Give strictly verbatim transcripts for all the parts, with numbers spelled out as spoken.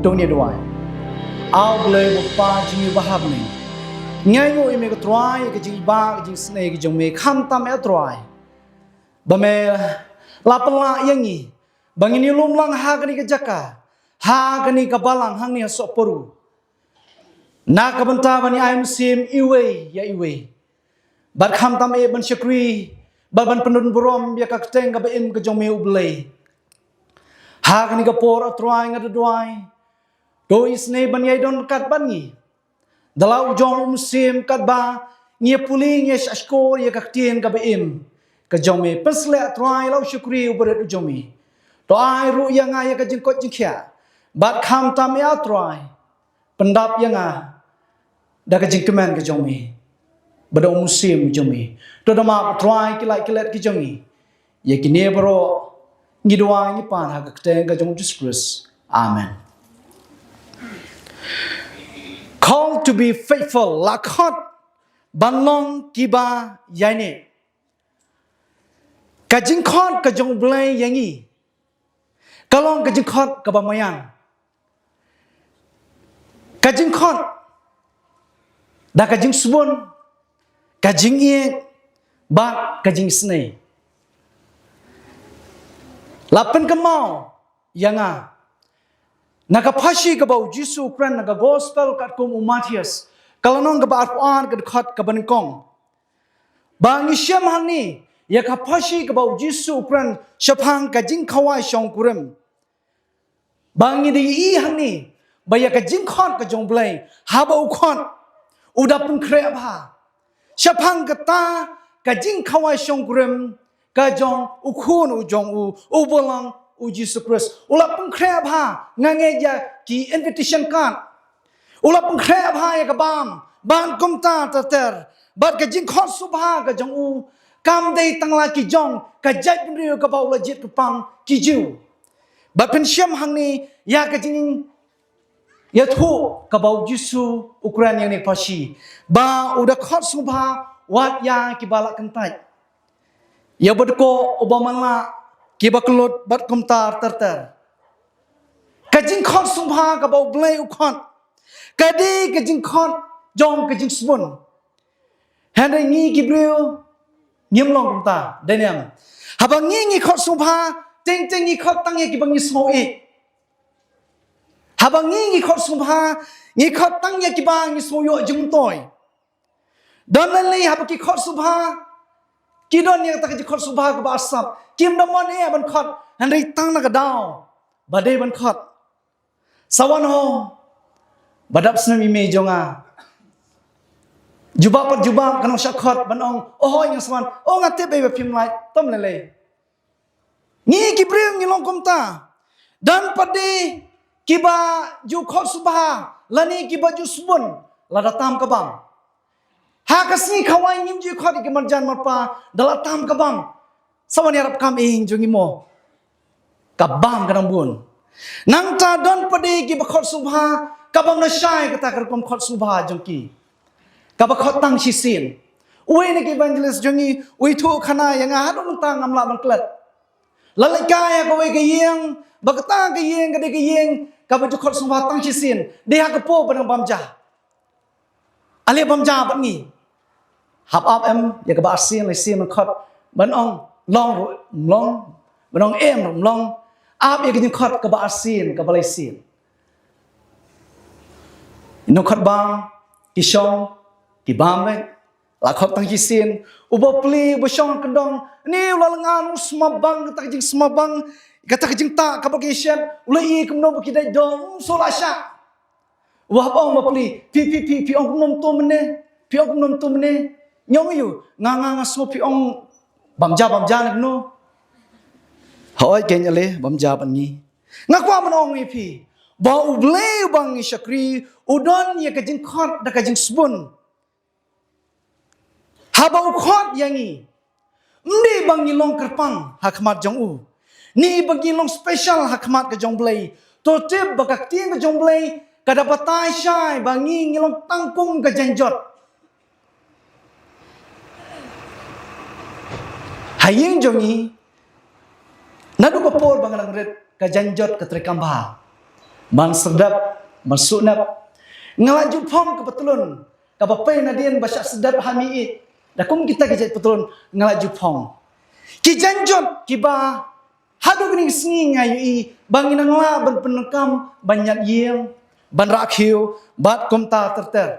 Ngin ïa duwai. A U Blei U Kpa jong ngi uba ha bneng, ngi ainguh ïa me ko Trai, ka jingibah, ka jingisynei ka jong me, khamtam eh Trai, ba me la pynlah ïa ngi ba ngin ïalum lang ha kane ka jaka, ha kane ka balang hangne ha Sohparu, na ka bynta ban ïa ai mynsiem iwei ïa iwei, bad khamtam eh ban shakri bad ban pyndon burom ïa ka kyrteng kaba im ka jong me U Blei. Ha kane ka por A Trai, nga da duwai, to isynei ban ïai don ryngkat bad ngi da la u jong u mynsiem, katba ngi ïa pule, ngi ïa shahshkor ïa ka ktien kaba im ka jong me. Pynsleh A Trai la u shakri uba rit u jong me. To ai ruh ïa nga ïa ka jingkoit jingkhiah, bad khamtam eh A Trai, pyndap ïa nga da ka jingkmen ka jong me, ba da u mynsiem jong me. To da map A Trai ki lait ki let ki jong ngi. Ïa kine baroh ngi duwai ngi pan ha ka kyrteng ka jong U Jisu Khrist. Amen. Call to be faithful, la khot ban long kiba ïaineh. Ka jingkhot ka jong U Blei ïa ngi ka long ka jingkhot kaba maïan. Ka jingkhot da ka jingsbun, ka jingïeit bad ka jingisynei. La pynkynmaw ïa nga na ka pharshi kaba U Jisu u kren na ka gospel katkum u Mathaios, ka lynnong kaba arphew ar, ka dkhot kaba nyngkong, ba ngi shem hangne ïa ka pharshi kaba U Jisu u kren shaphang ka jingkhawai shongkurim. Ba ngi da ïohi hangne ba ïa ka jingkhot ka jong U Blei, haba u khot, u da pynkhreh bha shaphang kata ka jingkhawai shongkurim ka jong u Khun u jong u, uba long U Jisu Khrist. U la pynkhreh bha, nga ngeit ïa ki invitation card. U la pynkhreh bha ïa ka bam ban kumta ter ter. Bad ka jingkhot sngewbha ka jong u kam dei tang la ki jong ka jaitbynriew kaba u la jied kyrpang, ki Jiw. Bad pynshem hangne ïa ka jingïathuh kaba U Jisu u kren ïa kane ka pharshi, ba u da khot sngewbha wat ïa kiba la kyntait, ïa uba dkoh, uba manlah, kiba kyllut bad kumta ter ter. Ka jingkhot sngewbha kaba U Blei u khot ka dei ka jingkhot jong ka jingsbun. Hynrei ngi ki briew ngim long kumta, dei ne em? Haba ngi ngi khot sngewbha, teng teng ngi khot tang ïa kiba ngi sngew ïeit. Haba ngi ngi khot sngewbha, ngi khot tang ïa kiba ngi sngew ïoh jingmyntoi. Don lei lei haba ki khot sngewbha, ki don ïa kata ka jingkhot sngewbha kaba arsap, kim da mon eh ban khot, hynrei tang na ka daw ba dei ban khot. Sa wan ho, ba dap snem i mei jong nga. Jubab pat jubab, ka nongshah khot ban ong, "O hoi, nga sa wan." "O, nga tip ei ba phim lait." Tam lei lei. Ngi ki briew ngi long kumta. Don pat de kiba ju khot sngewbha lane kiba ju sbun, lada tam ka bam. Ha ka sngi khawai ngim ju khot ïa ki marjan marpa, da la tam ka bam. Sa wan ïarap kam ïing jong ngi mo. Ka bam ka dang bun. Nangta don pat de kiba khot sngewbha, ka bam na shai kata ka rukom khot sngewbha jong ki, kaba khot tang shisien. Uwei na ki evangelist jong ngi u ïathuh khana ïa nga, haduh mynta ngam lah ban klet. La leit kai ha kawei ka ïing, ba kata ka ïing ka dei ka ïing kaba ju khot sngewbha tang shisien. Dei ha ka por ba dang bam ja. Ale bam ja bad ngi. Hap ap em ïa kaba arsien lai sien ban khot, ban ong long ruh ym long, ban ong em ruh ym long. Ap ïa ka jingkhot kaba arsien kaba lai sien. Nongkhot bam ki shong, ki bam beit. La khot tang shisien. Uba plie, uba shong kyndong, ne u la lyngngan, u sma bang, kata ka jingsma bang, kata ka jingtah kaba ki shet, u la ïohi kumno ba ki dei dong, u shu la shah. Uba hap ong ba plie, phi, phi, phi, phi ong kumno mynta mynne, phi ong kumno mynta mynne. Nga ong ïa u, nga, nga, nga sngew phi ong bam ja, bam ja ne kumno. Hooid, kein ale bam ja bad ngi. Nga kwah ban ong ïa phi ba U Blei uba ngi shakri, u don ïa ka jingkhot da ka jingsbun. Haba u khot ïa ngi, ym dei ba ngi long kyrpang ha khmat jong u, ne ba ngi long special ha khmat ka jong Blei. To tip ba ka ktien ka jong Blei ka da batai shai ba ngi, ngi long tang kum ka jaiñjot. Ha ïing jong ngi, naduh ka por ba nga dang rit, ka jaiñjot ka treikam bha. Ban sdap, ban suhnap. Nga la ju phong ka patlun, kaba pei nadien ba shah sdap ha mi i. Da kum kita ki jait patlun, nga la ju phong. Ki jaiñjot kiba haduh kine ki sngi nga ïohi ba ngi nang lah ban pyndonkam, ban ñiad ïing, ban rah khiew, bad kumta ter ter.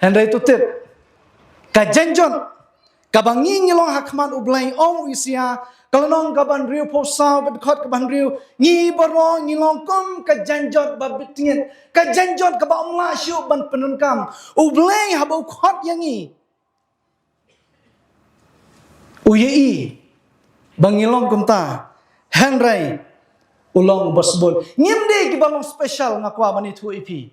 Hynrei to tip, ka jaiñjot kaba ngi ngi long ha khmat U Blei, ong u Isaïah, ka lynnong kaba hynriewphew saw, ka dkhot kaba hynriew, ngi baroh ngi long kum ka jaiñjot ba bit tngit, ka jaiñjot kaba ym lah shuh ban pyndonkam. U Blei haba u khot ïa ngi, u ïohi ba ngi long kumta, hynrei u long uba sbun. Ngim dei kiba long special, nga kwah ban ïathuh ïa phi.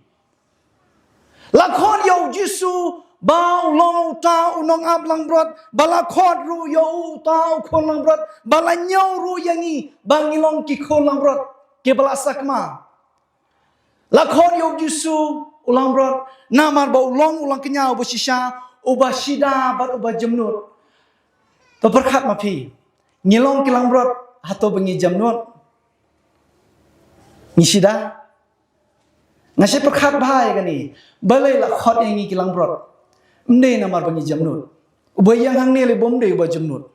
La khot ïa u Jisu ba u long uta u nongap langbrot, ba la khot ruh ïa u uta u khun langbrot, ba la ñiew ruh ïa ngi ba ngi long ki khun langbrot kiba la sakma. La khot ïa u Jisu u langbrot namar ba u long u langkñia uba shisha, uba shida bad uba jemnud. To pyrkhat ma phi, ngi long ki langbrot hato ba ngi jemnud? Ngi shida? Nga shu pyrkhat bha ïa kane, balei la khot ïa ngi ki langbrot? Ym dei namar ba ngi jemnud. Uba ïeng hangne lei bym dei uba jemnud.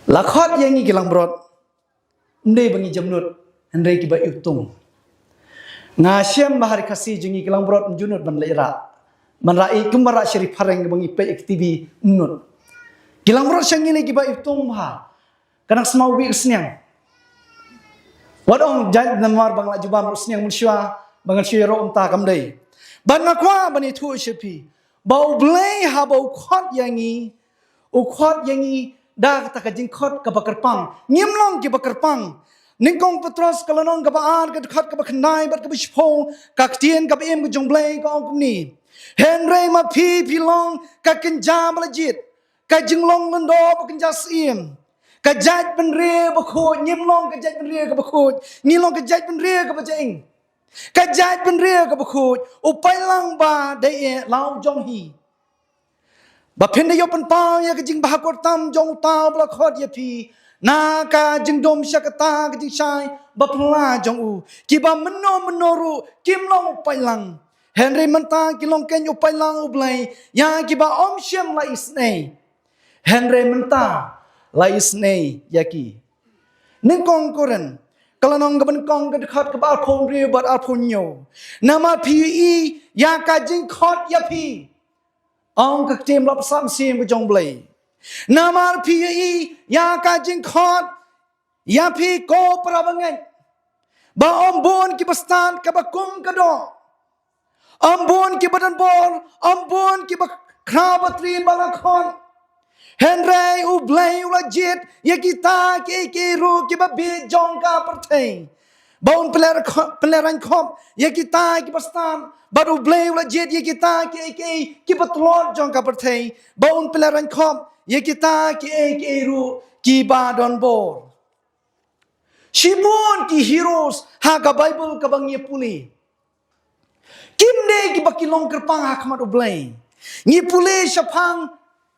La khot ïa ngi ki langbrot, ym dei ba ngi jemnud, hynrei kiba iwtung. Nga shem ba ha ri Khasi jong ngi ki langbrot ym ju nud ban leit rah, ban rah ïeit kumba rah sha ri phareng ba ngi peit ha ki T V, ym nud. Ki langbrot sha ngi lei kiba iwtung bha. Ka nang smaw bih ka sniang. Wat ong jait namar ba nga la jubab ruh sniang mynshuwa, ba ngan shu ïaroh kumta, kam dei. Bad nga kwah ban ïathuh sha phi ba U Blei haba u khot ïa ngi, u khot ïa ngi da kata ka jingkhot kaba kyrpang. Ngim long kiba kyrpang. Nyngkong Petros ka lynnong kaba ar, ka dkhot kaba khyndai bad kaba shiphew, ka ktien kaba im ka jong U Blei ka ong kumne: Hynrei ma phi, phi long ka kynja ba la jied, ka jinglong lyngdoh ba kynja syiem, ka jaitbynriew bakhuid. Ngim long ka jaitbynriew kaba khuid, ngi long ka jaitbynriew kaba jaing. Ka jaitbynriew kaba khuid, u paidlang ba dei eh la u jong hi. Ba phin da ïoh pynpaw ïa ka jingbhakhot tam jong uta uba la khot ïa phi na ka jingdum sha kata ka jingshai baphylla jong u. Kiba mynno mynno ruh kim long u paidlang, hynrei mynta ki long keiñ u paidlang U Blei ïa kiba ym shym la isynei, hynrei mynta la isynei ïa ki. Nyngkong Korinth ka lynnong kaba nyngkong, ka dkhot kaba arphew hynriew bad arphew hynñiew: Namar phi ïohi ïa ka jingkhot ïa phi. Ong ka ktien ba la pynsah mynsiem ka jong U Blei: Namar phi ïohi ïa ka jingkhot ïa phi, ko para bangeit, ba ym bun kiba stad kaba kum ka doh, ym bun kiba don bor, ym bun kiba khraw batri ba la khot. Hynrei U Blei u la jied ïa kita kiei kiei ruh kiba bieit jong ka pyrthei, ba un pynlehrain khop, pynlehrain khop ïa kita kiba stad. Bad U Blei u la jied ïa kita kiei kiei kiba tlot jong ka pyrthei, ba un pynlehrain khop ïa kita kiei kiei ruh kiba don bor. Shibun ki heroes ha ka Baibl kaba ngi pule, kim dei kiba ki long kyrpang ha khmat U Blei. Ngi pule shaphang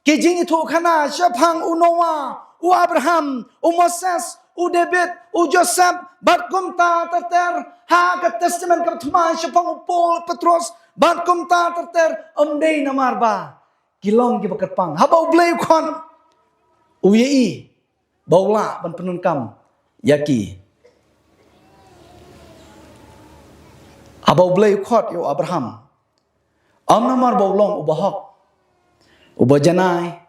ki jingïathuhkhana shaphang u Noah, u Abraham, u Moses, u David, u Joseph, bad kumta ter ter ha ka Testament kaba thymmai, shaphang u Paul, Petros, bad kumta ter ter. Ym dei namar ba ki long kiba kyrpang. Haba U Blei u khot, u ïohi ba u lah ban pyndonkam ïa ki. Haba U Blei u khot ïa u Abraham, ym namar ba u long uba hok, uba janai,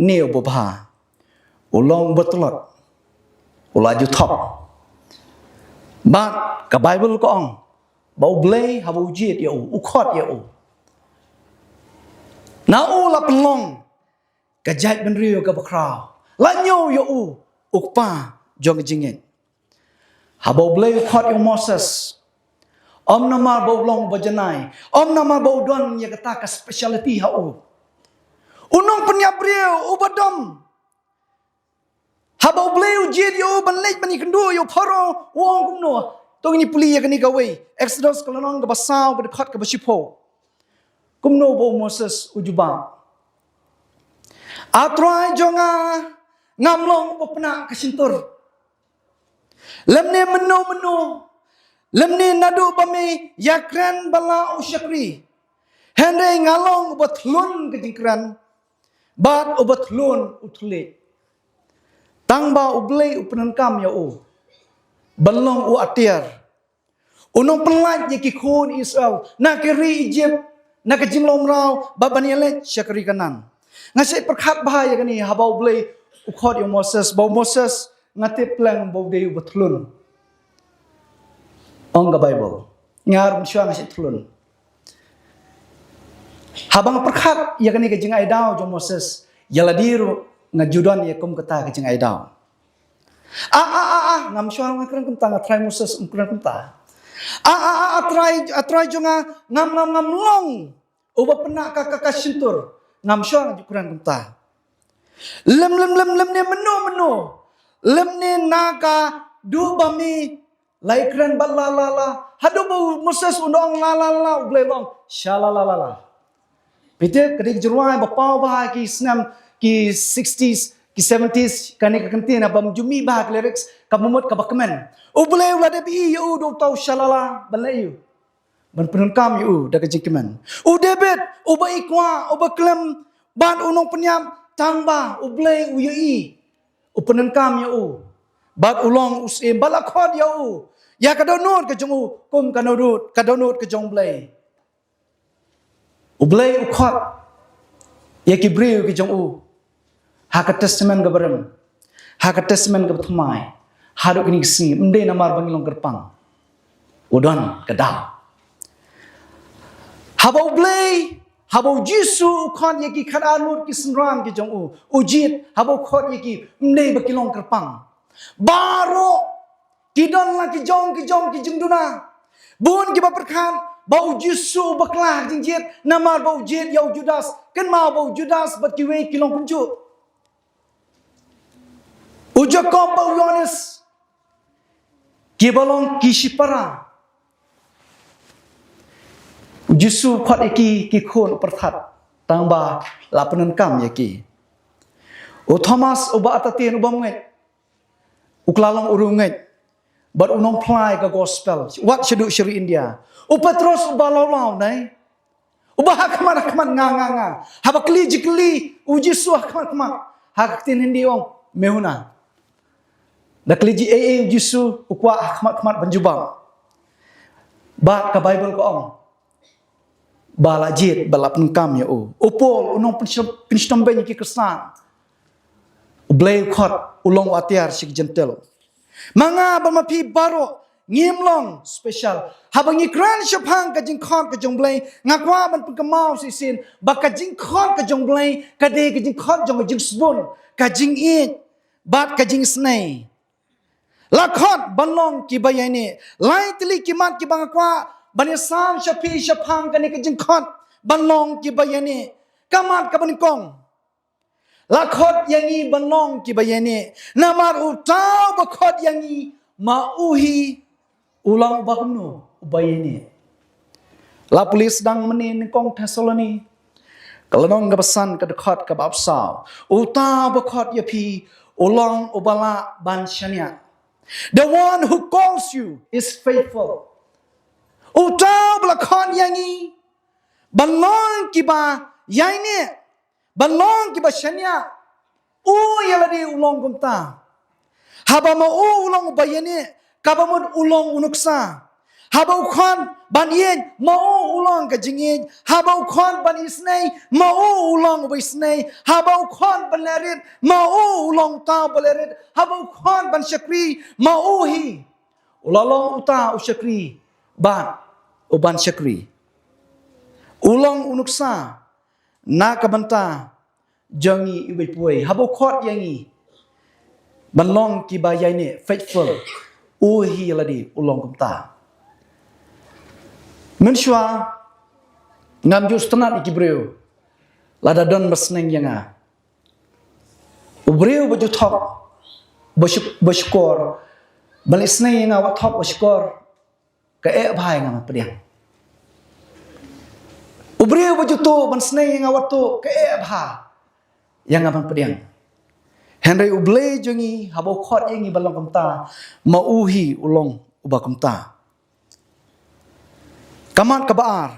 ne uba bha. U long uba tlot, u la ju thok. Bad ka Baibl ka ong ba U Blei haba u jied ïa u, u khot ïa u, na u la pynlong ka jaitbynriew kaba khraw, la ñiew ïa u u kpa jong ka jingngeit. Haba U Blei u khot ïa u Moses, ym namar ba u long uba janai, ym namar ba u don ïa kata ka speciality ha u, u nongpynïap briew uba dom. Haba U Blei u jied ïa u ban leit ban ïakynduh ïa u Pharaoh, u ong kumno? To ngin pule ïa kane kawei, Exodus ka lynnong kaba saw, ka dkhot kaba shiphew. Kumno ba u Moses u jubab? A Trai jong nga, ngam long uba pynah ka shyntur. Lymne mynno mynno, lymne naduh ba me ïakren bad la u shakri, hynrei nga long uba thlun ka jingkren bad uba thlun u thylliej, tang ba U Blei u pyndonkam ïa u ban long u atiar, u nongpynlait ïa ki khun Israel na ka ri Egypt, na ka jinglong mraw, bad ban ïaleit sha ka ri Kanaan. Nga shait pyrkhat bha ïa kane haba U Blei u khot ïa u Moses, ba u Moses nga tip pleng ba u dei uba thlun, ong ka Baibl. Nga ruh mynshuwa nga shait thlun. Haba nga pyrkhat ïa kane ka jingai daw jong u Moses, ïa lade ruh nga ju don ïa kum kata ka jingai daw. Ah, ah, ah, ah, ngam shuwa nga kren kumta, nga trai Moses, um kren kumta. Ah, ah, ah, ah, trai, ah, trai jong nga, ngam, ngam, ngam long uba pynah ka, ka, ka shyntur. Ngam shuwa nga ju kren kumta. Lem, lem, lem, lem ne mynno, mynno. Lem ne na ka duh ba me la ïakren bad la, la, la. Haduh ba u Moses un ong la, la, la, U Blei long sha la, la, la, la. Phi tip, ka dei ka jingrwai ba paw bha ki snem, ki sixties, ki seventies, kane ka kyntien, haba ym ju mih bha ki lyrics, kaba mut kaba kmen. U Blei u la dep ïohi ïa u da uta u sha la, la, ban leh ïa u, ban pyndonkam ïa u da ka jingkmen. U David, uba i kwah, uba khlem, bad u nongpynïap, tang ba U Blei u ïohi, u pyndonkam ïa u, bad u long u syiem, bad la khot ïa u ïa ka dohnud ka jong u, kum ka dohnud, ka dohnud ka jong U Blei. U Blei u khot ïa ki briew ki jong u ha ka Testament kaba rim, ha ka Testament kaba thymmai, haduh kine ki sngi, ym dei namar ba ngi long kyrpang. U don ka daw. Haba U Blei, haba U Jisu u khot ïa ki khatar ngut ki synran ki jong u, u jied, haba u khot ïa ki, ym dei ba ki long kyrpang. Baroh ki don la ki jong, ki jong, ki jingduna. Bun kiba pyrkhat ba U Jisu u bakla ha ka jingjied, namar ba u jied ïa u Judas. Kynmaw ba u Judas bad kiwei ki long kumjuh. U Jakob bad u Ïohannes, kiba long ki shipara. U Jisu u khot ïa ki, ki khun u pyrthat, tang ba la pyndonkam ïa ki. U Thomas uba artatien, uba ngeit, u kylla long u riewngeit, bad u nongphla ïa ka gospel, wat shaduh sha ri India. U Petros uba lawlaw, nai, uba ha khmat ha khmat, nga, nga, nga. Haba kylli jingkylli U Jisu ha khmat ha khmat, ha ka ktien Hindi ong, "मैं हूँ ना." Da kylli jingkylli U Jisu, u kwah ha khmat ha khmat ban jubab. Bad ka Baibl ka ong ba la jied, ba la pyndonkam ïa u. U Paul, u nongpynshitom, pynshitom bein ïa ki Khristan, U Blei u khot u long u atiar sha ki Jentil. Ma nga bad ma phi baroh ngim long special. Haba ngi kren shaphang ka jingkhot ka jong U Blei, nga kwah ban pynkynmaw shisien ba ka jingkhot ka jong U Blei ka dei ka jingkhot jong ka jingsbun, ka jingïeit bad ka jingisynei. La khot ban long kiba ïaineh. Lai tylli ki mat kiba nga kwah ban ïasam sha phi shaphang kane ka jingkhot ban long kiba ïaineh. Ka mat kaba nyngkong, la khot ïa ngi ban long kiba ïaineh. Namar uta uba khot ïa ngi, ma u hi u long uba kumno? Uba ïaineh. La pule sdang mynne nyngkong Thessaloni, ka lynnong kaba san, ka dkhot kaba arphew. Uta uba khot ïa phi u long uba lah ban shaniah. The one who calls you is faithful. Uta uba la khot ïa ngi ban long kiba ïaineh, ban long kiba shaniah, u ïa lade u long kumta. Haba ma u u long uba ïaineh, kaba mut u long u nuksa. Haba u khot ban ïeit, ma u u long ka jingïeit. Haba u khot ban isynei, ma u u long uba isynei. Haba u khot ban leh rit, ma u u long uta uba leh rit. Haba u khot ban shakri, ma u hi u la long uta u shakri bad uban shakri. U long u nuksa na ka bynta jong ngi iwei pa iwei. Haba u khot ïa ngi ban long kiba ïaineh, faithful, u hi ïa lade u long kumta. Mynshuwa ngam ju sngewtynnat ïa ki briew lada don ba sneng ïa nga. U briew ba ju thok ba shu-, ba shukor, ba leh sneng ïa nga wat thok ba shukor, ka eh bha ïa nga ban pdiang. U briew ba ju tuh ban sneng ïa nga wat tuh, ka eh bha ïa nga ban pdiang. Hynrei U Blei jong ngi haba u khot ïa ngi ban long kumta, ma u hi u long uba kumta. Ka mat kaba ar.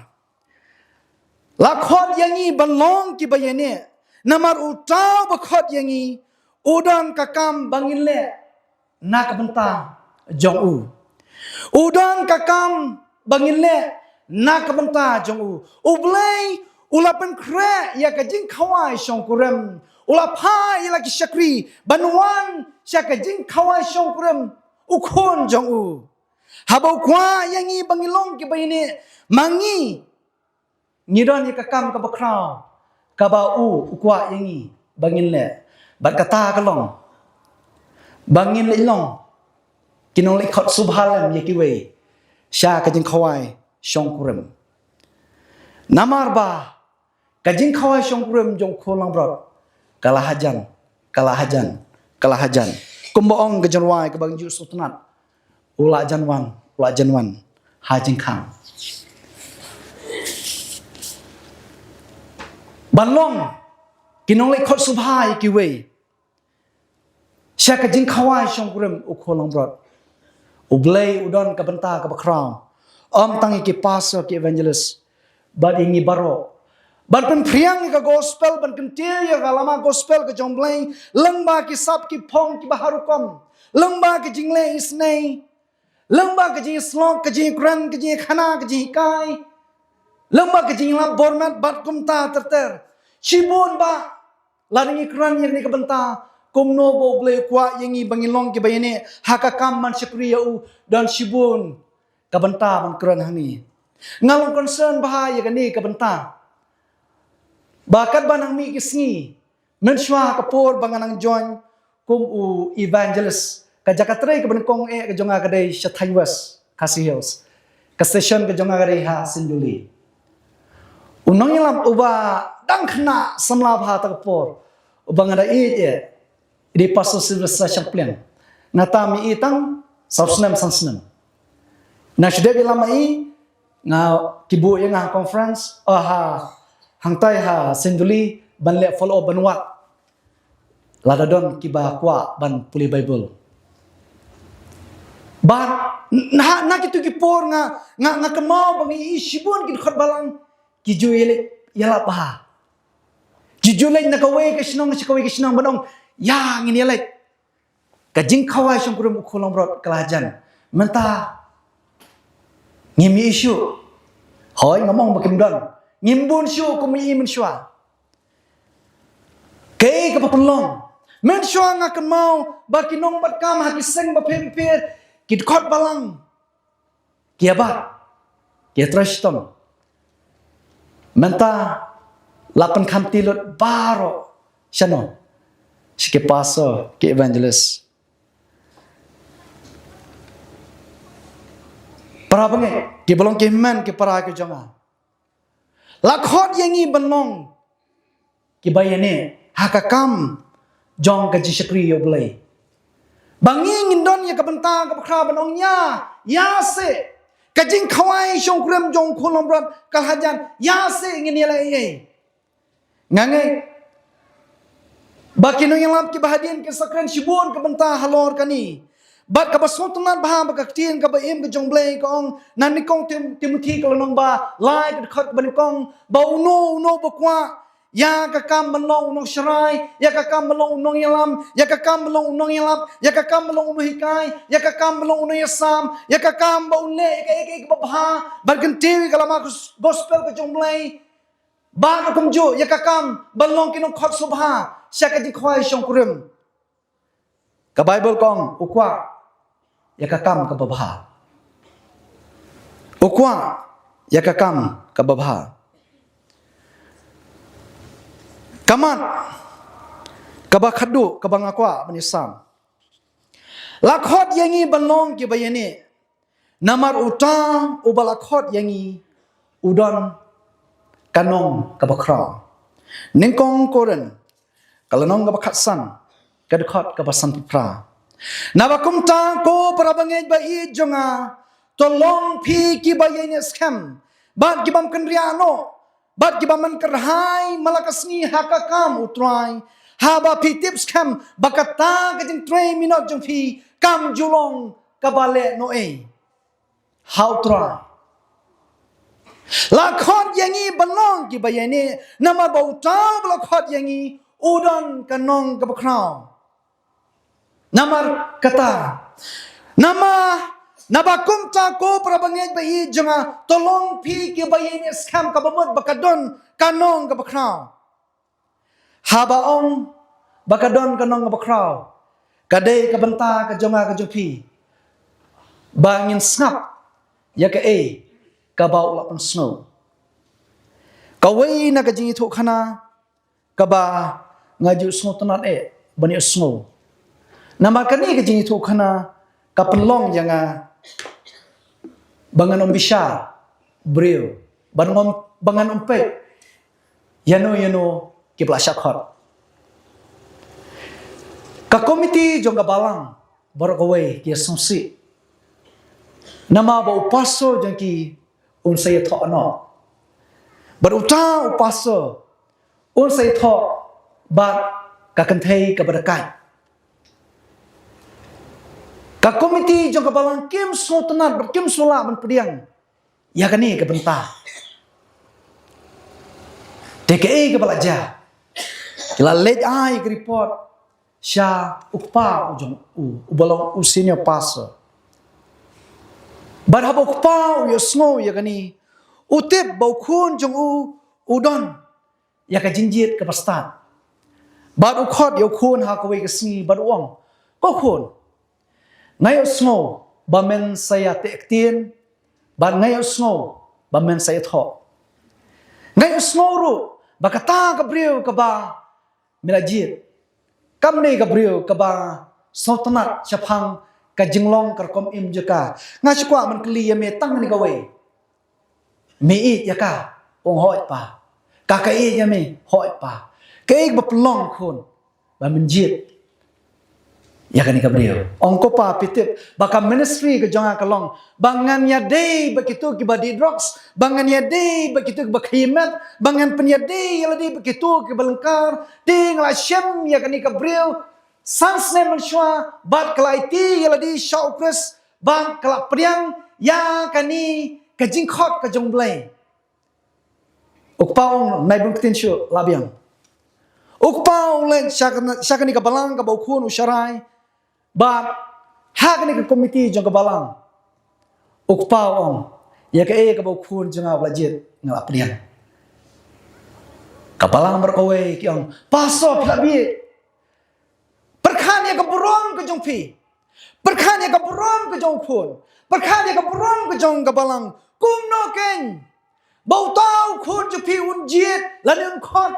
La khot ïa ngi ban long kiba ïaineh. Namar uta uba khot ïa ngi u don ka kam ba ngin leh na ka bynta jong u. U don ka kam ba ngin leh na ka bynta jong u. U Blei u la pynkhreh ïa ka jingkhawai shongkurim. U la phah ïa la ki shakri ban wan sha ka jingkhawai shongkurim u Khun jong u. Haba u kwah ïa ngi ba ngin long kiba ïaineh, ma ngi ngi don ïa ka kam kaba khraw kaba u u kwah ïa ngi ba ngin leh. Bad kata ka long ba ngin leit long ki nongleit khot sngewbha lem ïa kiwei sha ka jingkhawai shongkurim. Namar ba ka jingkhawai shongkurim jong u Khun langbrot ka la hajan, ka la hajan, ka la hajan. Kumba ong ka jingrwai kaba ngi ju sngewtynnat, u la jan wan, u la jan wan ha jingkhang. Ban long ki nongleit khot sngewbha ïa kiwei sha ka jingkhawai shongkurim u Khun langbrot. U Blei u don ka bynta kaba khraw, ym tang ïa ki pastor, ki evangelist, bad ïa ngi baroh, ban pynphriang ïa ka gospel, ban kyntiew ïa ka lama gospel ka jong u Blei lyngba ki sap ki phong kiba har rukom, lyngba ka jingleh isynei, lyngba ka jingïasyllok, ka jingïakren, ka jingïakhana, ka jinghikai, lyngba ka jingïalap bor met bad kumta ter ter. Shibun ba lada ngi kren ïa kane ka bynta, kumno ba U Blei u kwah ïa ngi ba ngin long kiba ïaineh ha ka kam ban shakri ïa u, don shibun ka bynta ban kren hangne. Nga long concern bha ïa kane ka bynta ba katba nang mih ki sngi, mynshuwa ha ka por ba nga nang join kum u evangelist, ka jaka trei kaba nyngkong eh ka jong nga ka dei sha Thaiñ West, Khasi Hills. Ka station ka jong nga ka dei ha Seinjuli. U nongïalam uba dang khynnah samla bha ha kata ka por, uba nga da ïeit eh, i dei Pastor Sylvester Shangpliang. Nga tam ïa i tang saw snem san snem. Nang shu dep ïalam ïa i, nga, ki buh ïa nga ha conference, oh, ha, hangtai ha Seinjuli, ban leh follow up ban wad lada don kiba kwah ban pule Bible. Bad na, na kitu ki por nga, nga, nga kynmaw ba ngi ïohi shibun ki dkhot balang ki ju ïaleit ïalap bha. Ki ju leit na kawei ka shnong sha kawei ka shnong ban ong, ïa, ngin ïaleit. Ka jingkhawai shongkurim u Khun langbrot ka la jan. Mynta ngim ïohi shuh. Hooid, ngam ong ba kim don. Ngim bun shuh kum i mynshuwa. Kaei kaba pynlong? Mynshuwa nga kynmaw ba ki nongbat kam ha ki seng bapher bapher, ki dkhot balang, ki ïabat, ki ïatrei shitom. Mynta la pynkhamti lut baroh. Shano? Sha ki pastor, ki evangelist. Para bangeit, kiba long ki hynmen ki para ki jong nga, la khot ïa ngi ban long kiba ïaineh ha ka kam jong ka jingshakri ïa U Blei. Ba ngi ngin don ïa ka bynta kaba khraw ban ong, ïa, ïa seh, ka jingkhawai shongkurim jong u Khun langbrot ka la jan, ïa seh ngin ïaleh ei ei. Nga ngeit ba ki nongïalam kiba hadien kin sa kren shibun ka bynta halor kane. Bad kaba sngewtynnat bha ba ka ktien kaba im ka jong U Blei ka ong, na nyngkong Tim-, Timothi ka lynnong ba lai ka dkhot kaba nyngkong, ba uno uno ba kwah ïa ka kam ban long u nongsharai, ïa ka kam ban long u nongïalam, ïa ka kam ban long u nongïalap, ïa ka kam ban long u nonghikai, ïa ka kam ban long u nongïasam, ïa ka kam ba un leh ïa kaei kaei kaba bha ban kyntiew ïa ka lama gos-, gospel ka jong U Blei. Bad kumjuh ïa ka kam ban long ki nongkhot sngewbha sha ka jingkhawai shongkurim. Ka Baibl ka ong, u kwah ïa ka kam kaba bha. U kwah ïa ka kam kaba bha. Ka mat kaba khadduh kaba nga kwah ban ïasam. La khot ïa ngi ban long kiba ïaineh. Namar uta uba la khot ïa ngi u don ka nong kaba khraw. Nyngkong Korinth ka lynnong kaba khatsan, ka dkhot kaba sanphew phra. Naba kumta, ko para bangeit ba ïeit jong nga, to long phi kiba ïaineh skhem bad kibym kynriah noh, bad kiba man kyrhai man la ka sngi ha ka kam U Trai, Haba phi tip skhem ba kata ka jingtrei minot jong phi kam ju long kaba leh noh ei ha U Trai. La khot ïa ngi ban long kiba ïaineh, namar ba uta uba la khot ïa ngi u don ka nong kaba khraw. Namar kata, namar, naba kumta ko para bangeit ba ïeit jong nga, to long phi kiba ïaineh skhem kaba mut ba ka don ka nong kaba khraw. Haba ong ba ka don ka nong kaba khraw, ka dei ka bynta ka jong nga ka jong phi ba ngin sngap ïa kaei kaba u la pynsngew. Kawei na ka jingïathuhkhana kaba nga ju sngewtynnat eh ban ïohsngew. Namar kane ka jingïathuhkhana ka pynlong ïa nga ba ngan ym bishar briew, ba ngan, ba ngan ym peit ïano ïano kiba la shah khot. Ka komiti jong ka balang baroh kawei ki ïasngewsih namar ba u pastor jong ki un sa ïathoh noh, bad uta u pastor un sa ïathoh bad ka kynthei kaba dakaid. Ka komiti jong ka balang kim sngewtynnat bad kim sngewlah ban pdiang ïa kane ka bynta. Te kaei kaba la jia? Ki la leit ai ka report sha u kpa u jong u, uba long u senior pastor. Bad haba u kpa u ïohsngew ïa kane, u tip ba u khun jong u u don ïa ka jingjied kaba stad. Bad u khot ïa u khun ha kawei ka sngi bad u ong, "Ko khun, nga ïohsngew ba men sa ïateh ktien, bad nga ïohsngew ba men sa ïathoh. Nga ïohsngew ruh ba kata ka briew kaba me la jied kam dei ka briew kaba sngewtynnat shaphang ka jinglong ka rukom im jong ka. Nga shu kwah ban kylli ïa me tang kane kawei. Me ïeit ïa ka?" U ong, "Hooid pa." "Ka, ka ïeit ïa me?" "Hooid pa." "Kaei ba pynlong khun ba men jied ïa kane ka briew?" Ong, "Ko pa, phi tip ba ka ministry ka jong nga ka long ba ngan ïadei bad kito kiba die drugs, ba ngan ïadei bad kito kiba khie met, ba ngan pynïadei ïa lade bad kito kiba lyngkar. Te nga la shem ïa kane ka briew san snem mynshuwa bad ka la aiti ïa lade sha U Khrist bad ka la pdiang ïa kane ka jingkhot ka jong U Blei." U kpa u ong, "Nai bun ktien shuh, la biang." U kpa u leit sha kane, sha kane ka balang kaba u khun u sharai, bad ha kane ka komiti jong ka balang u kpa u ong, "Ïa kaei kaba u khun jong nga u la jied nga la pdiang." Ka balang baroh kawei ki ong, "Pastor, phi la bieit. Pyrkhat ïa ka burom ka jong phi. Pyrkhat ïa ka burom ka jong u khun. Pyrkhat ïa ka burom ka jong ka balang. Kumno kein ba uta u khun jong phi un jied lane un khot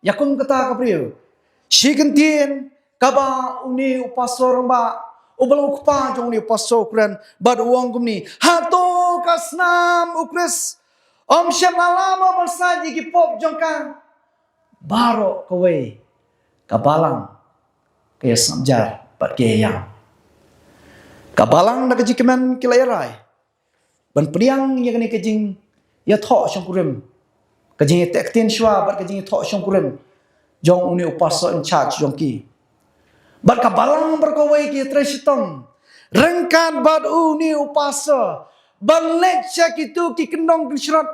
ïa kum kata ka briew?" Shi kyntien kaba une u pastor rangbah, uba long u kpa jong une u pastor u kren bad u ong kumne, "Hato ka snam U Khrist ym shym la lah ban sait ïa ki pop jong ka?" Baroh kawei ka balang ka ïasngap jar bad ka ïaïam. Ka balang da ka jingkmen ki la ïarai ban pdiang ïa kane ka jingïathoh shongkurim, ka jingïateh ktien shuwa bad ka jingïathoh shongkurim jong une u pastor in charge jong ki. Bad ka balang baroh kawei ki ïatrei shitom ryngkat bad une u pastor ban leit sha kito ki kyndong kynshrot,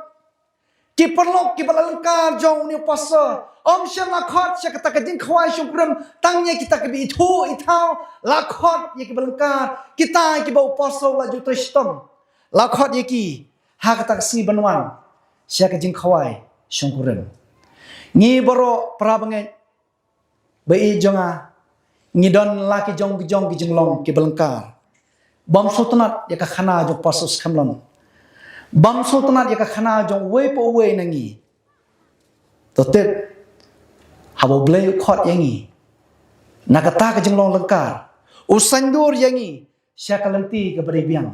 ki paralok kiba la lyngkar jong une u pastor. Ym shym la khot sha kata ka jingkhawai shongkurim tang ïa kita kiba ithuh ithaw, la khot ïa kiba lyngkar, kita kiba u pastor la ju trei shitom, la khot ïa ki ha kata ka sngi ban wan sha ka jingkhawai shongkurim. Ngi baroh para bangeit ba ïeit jong nga, ngi don la ki jong ki jong ki jinglong kiba lyngkar. Bym sngewtynnat ïa ka khana jong u pastor skhem lon, bym sngewtynnat ïa ka khana jong uwei pa uwei na ngi. To tip, haba U Blei u khot ïa ngi na kata ka jinglong lyngkar, u saiñdur ïa ngi sha ka lynti kaba dei biang.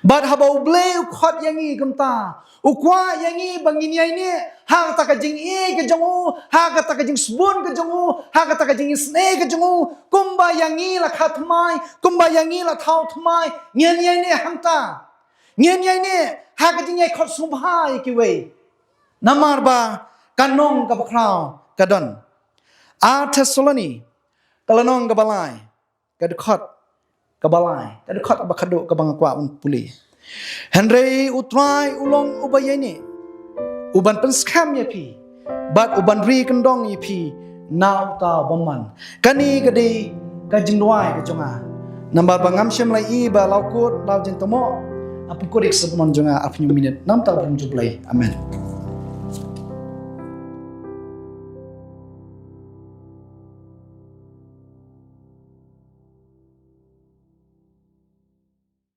Bad haba U Blei u khot ïa ngi kumta, u kwah ïa ngi ba ngin ïaineh ha kata ka jingïeit ka jong u, ha kata ka jingsbun ka jong u, ha kata ka jingisynei ka jong u, kumba ïa ngi la kha thymmai, kumba ïa ngi la thaw thymmai, ngin ïaineh hangta. Ngin ïaineh ha ka jingïai khot sngewbha ïa kiwei. Namar ba ka nong kaba khraw ka don. Ar Thessaloni, ka lynnong kaba lai, ka dkhot kaba lai, ka dkhot kaba khatduh kaba nga kwah ban pule. Hynrei U Trai u long uba ïaineh, uban pynskhem ïa phi, bad uban ri kyndong ïa phi na uta u bymman. Kane ka dei ka jingduwai ka jong nga. Namar ba ngam shym la ïohi ba la kut la jingtymok, ha pynkut ïa ka symon jong nga arphew minit. Namar kata ka burom jong U Blei. Amen.